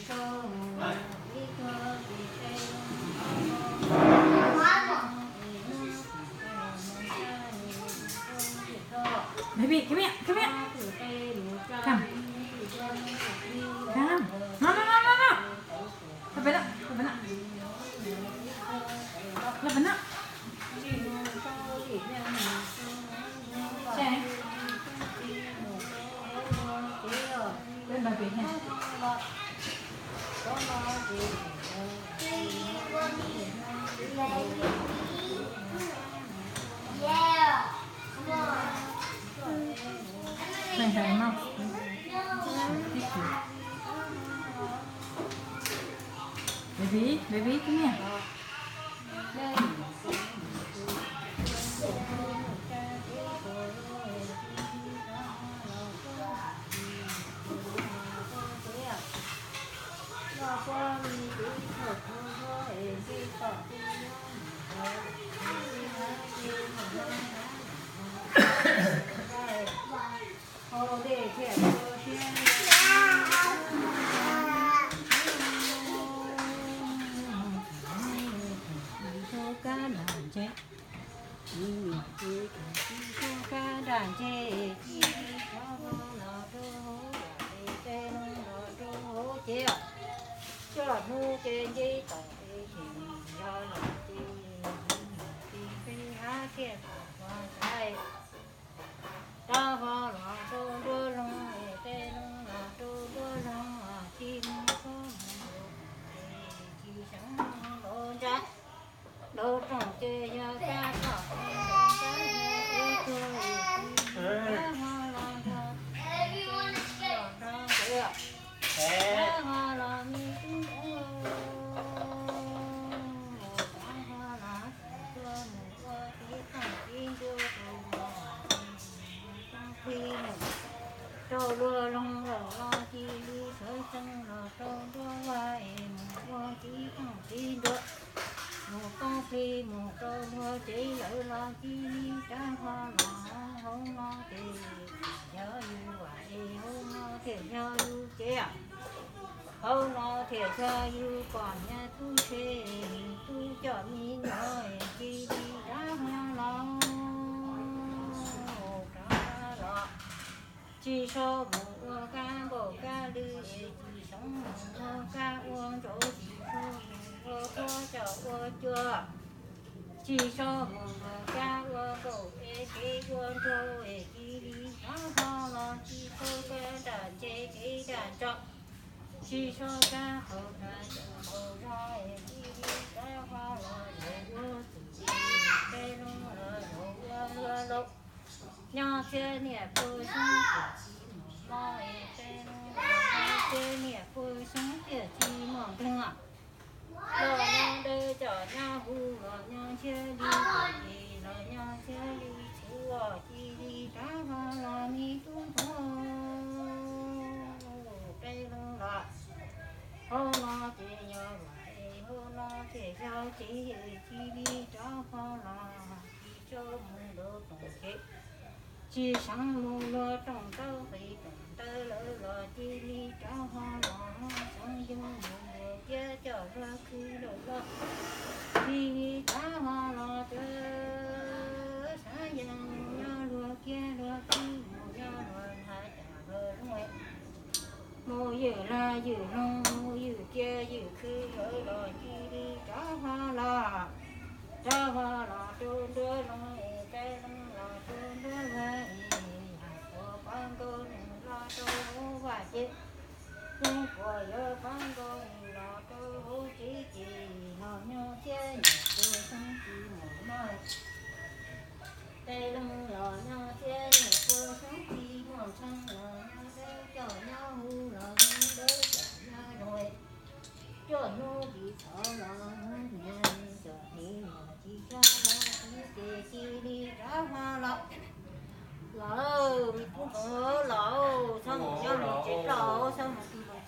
Baby, come here, come here. Come. Come. No, no, no, no, no. Open up, open up. Open up. Say. Put baby here. Hey, hey, no. Baby, baby, come here. Kab daj ntse, ib niam txiv, tsis suab kab daj ntse, cia li rov los rau hauv, tej no los rau hauv ces, coj hnub ces nce tom tej ces, yog los ces, tis peb hav thiaj kom ua ntshai. Rov ho los rau nruab loog, tej loog los rau nruab loog, tsis mus txog mus, tsis seev mus nraum ntsab, nraum rooj ces yog kab tom, rov ho los nrog, rov ho los me tub, rov ho los tseem tuaj mus ua tib thooj tib ntua rau los, poob plig mus rau luag loog lawm los cia li sawv tsees los rau nruab vaj es mus ua tib thooj tib ntua, mus poob plig mus rau luag tsev lawm los cia li rov ho los hauv no ces yog yus vam es hauv no thiaj yog yus tsev. Hauv no thiaj yog yus poj niam tub se, tub coj me nyuam, cia li rov ho los, rov los. Tsis txhob mus ua kab npauj kab lwg, tsis txhob mus ua kab ua ntsaum, tsis txhob mus ua kab coj ua cua. Tsis txhob mus ua kab ua nkaum es kev ua nraug, cia li rov ho los, tsis txhob kab daj ntse kev daj ntsov. Tsis txhob kab qaug daj qaug zog, cia li rov ho los, yuav ua txwm peb loog los yuav ua luag lauj. Nyob txhiab niam puag xyoob tiam tsis muaj mob, peb loog los nyob txhiab niam puag xyoob tiam tsis muaj nkeeg. Los nyob dawb cov nyob huv los nyob txhiab li, los nyob txhiab li txhuv, cia li rov ho los me tub ntxhuav. Peb loog los hauv no ces yog vaj es hauv no ces yog tsev, cia li rov ho los, tsis txhob mus nraum rooj ces, tsis seev mus luag rooj taub qis rooj ntawd lawm los cia li rov ho los, seev yeej mus luag kiab coj luag khwv lawm los cia li rov ho los, txawm seev yeej mus nyob luag kiab luag khwv, mus nyob luag lag cam luag loog, mus ywm lag ywm loog, mus ywm kiab ywm khwv lawm los cia li rov ho los, rov ho los rau nruab loog, peb loog los rau nruab vaj, hais tias pab nkaus nws los rau hauv vaj ces, yeej tias yuav pab nkaus nws los rau hauv tsev ces, los nyob txhiab niam puag xyoob tsis muaj mob, peb loog los nyob txhiab niam puag xyoob tsis muaj nkeeg, los nyob dawb cov nyob huv los nyob dawb cov nyob zoo, cuaj hnub tsis txog los hnub hniav, cuaj hlis los tsis txog los hnub ces cia li rov ho los. Los, me tub ntxhuav los, txhob mus nyob luag tsev plaub, txhob mus tu luag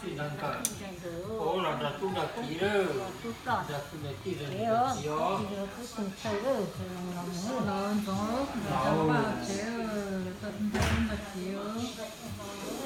txij nrog nkawm, ua los nrog tub nrog kiv lawm, nrog kwv nrog tij, nrog niam nrog txiv os. Los ntxoov los tsev, los tau nrog tub nrog kiv os.